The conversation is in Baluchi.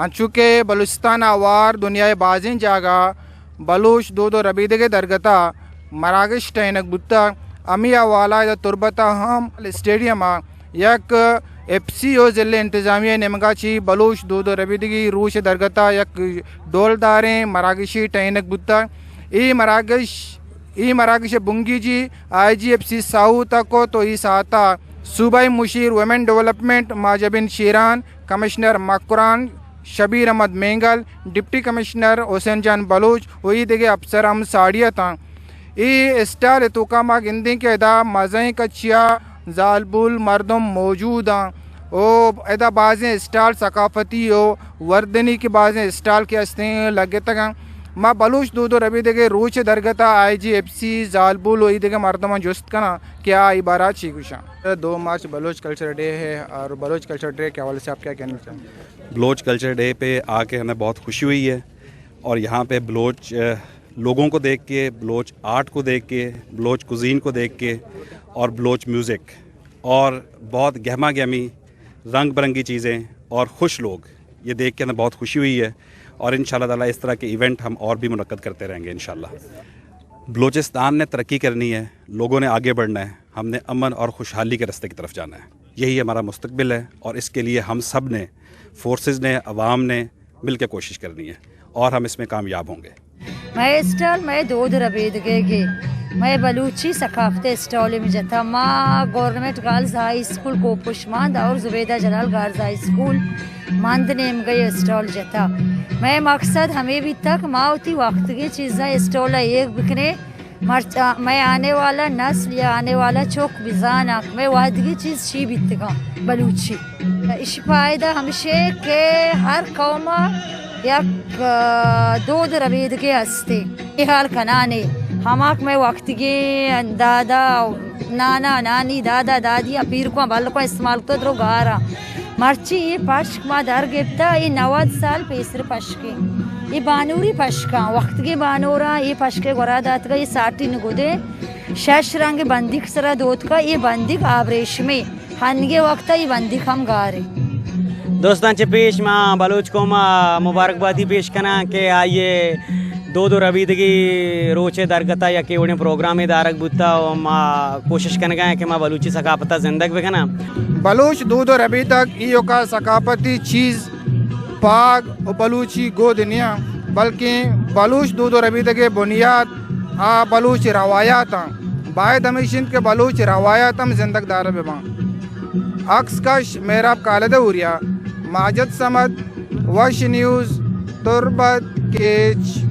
انچو کہ بلوچستان ءَ ہوار دنیا ءِ بازیں جاگہ بلوچ دود ءُ ربیدگ ءِ درگت ءَ مراگش ٹہینگ بوتگ، ہمے حوالہ ءَ ادا تربت ءَ ہم اسٹیڈیم ءَ یک ایف سی ءُ ضلع انتظامیہ ءِ نیمگ ءَ چہ بلوچ دود ءُ ربیدگی روچ ءِ درگت ءَ یک ڈولداریں مراگشے ٹہینگ بوتگ۔ اے مراگش، اے مراگش ءِ بنگیجی آئی جی ایف سی ساؤتھ ءَ کت ءُ اے ساعت ءَ صوبائی مشیر ویمن ڈیولپمنٹ ماجبین شیران، کمشنر مکران شبیر احمد مینگل، ڈپٹی کمشنر حسین جان بلوچ ءُ اے دگہ افسر ہم ساڑی اتاں۔ اے اسٹال ءِ توکا ما گندیں کہ ادا مزنیں کچیا زالبول مردم موجود آں ءُ ادا بازیں اسٹال ثقافتی ءُ وردنی کہ بازیں اسٹال کہ ہستیں لگتگ آں۔ ما بلوچ دود ءُ ربیدگ ءِ روچ ءِ درگت ءَ آئی جی ایف سی زالبول ءُ اے دگہ مردماں جست کناں کہ آ اے بارہ ءَ چی گوشاں۔ دو مارچ بلوچ کلچر ڈے ہے اور بلوچ کلچر ڈے کے حوالے سے آپ کیا کہنا چاہیں؟ بلوچ کلچر ڈے پہ آ کے ہمیں بہت خوشی ہوئی ہے اور یہاں پہ بلوچ، اہ، لوگوں کو دیکھ کے، بلوچ آرٹ کو دیکھ کے، بلوچ کوزین کو دیکھ کے اور بلوچ میوزک اور بہت گہما گہمی، رنگ برنگی چیزیں اور خوش لوگ، یہ دیکھ کے ہمیں بہت خوشی ہوئی ہے اور ان شاء اللہ تعالیٰ اس طرح کے ایونٹ ہم اور بھی منعقد کرتے رہیں گے ان شاء اللہ۔ بلوچستان نے ترقی کرنی ہے، لوگوں نے آگے بڑھنا ہے، ہم نے امن اور خوشحالی کے راستے کی طرف جانا ہے، یہی ہمارا مستقبل ہے اور اس کے لیے ہم سب نے، فورسز نے، عوام نے مل کے کوشش کرنی ہے اور ہم اس میں کامیاب ہوں گے۔ مئے اسٹال مئے دود ربیدگے گے، مئے بلوچی ثقافت اسٹال میں جتا۔ ما گورنمنٹ گرلز ہائی اسکول کوپشماند اور زبیدہ جلال گرلز ہائی اسکول مند نیمگے اسٹال جتا۔ مئے مقصد ہمیں بیتا کہ ما وتی وقتگی چیزاں اسٹال ایک بکنے، مرچا مئے آنے والا نسل یا آنے والا چک بزاناں کہ مئے وہدگی چیز چی بیتگاں بلوچی۔ اشی فائدہ ہمشے کہ ہر قوم ءَ یک، آ، دود ربیدگے ہستے۔ اے حال کنانے ہما کہ مئے وقتگیں دادا، نانا، نانی، دادا، دادی ءَ پیرکاں بلکاں استعمال کتو درو گاراں۔ مرچی اے پشک ما در گپتا، اے نود سال پیسر پشکے۔ اے بانوری پشکاں، وقتگیں بانوراں اے پشکے گورا داتگا، اے ساٹی نگودے شش رنگ بندیک سرا دوتکا، اے بندیک آبریشمے، ہنگے وقتا اے بندیک ہم گارے۔ دوستاں چہ پیش ما بلوچ قوم ءَ مبارکبادی پیش کناں کہ آئی ءِ دود ءُ ربیدگی روچ ءِ درگت ءَ یکے وڑیں پروگرامے دارگ بوتا ءُ ما کوشش کنگا ایں کہ ما بلوچی ثقافت ءَ زندگ بکناں۔ بلوچ دود ءُ ربیدگ ایوکا ثقافتی چیز پاگ ءُ بلوچی گود نیاں، بلکیں بلوچ دود ءُ ربیدگ ءِ بنیاد آ بلوچ روایات آں۔ باید ہمیش انت کہ بلوچ روایات ہم زندگ دار بباں۔ عکس کش مہراب خالد اوریا، ماجد صمد، وش نیوز، تربت، کیچ۔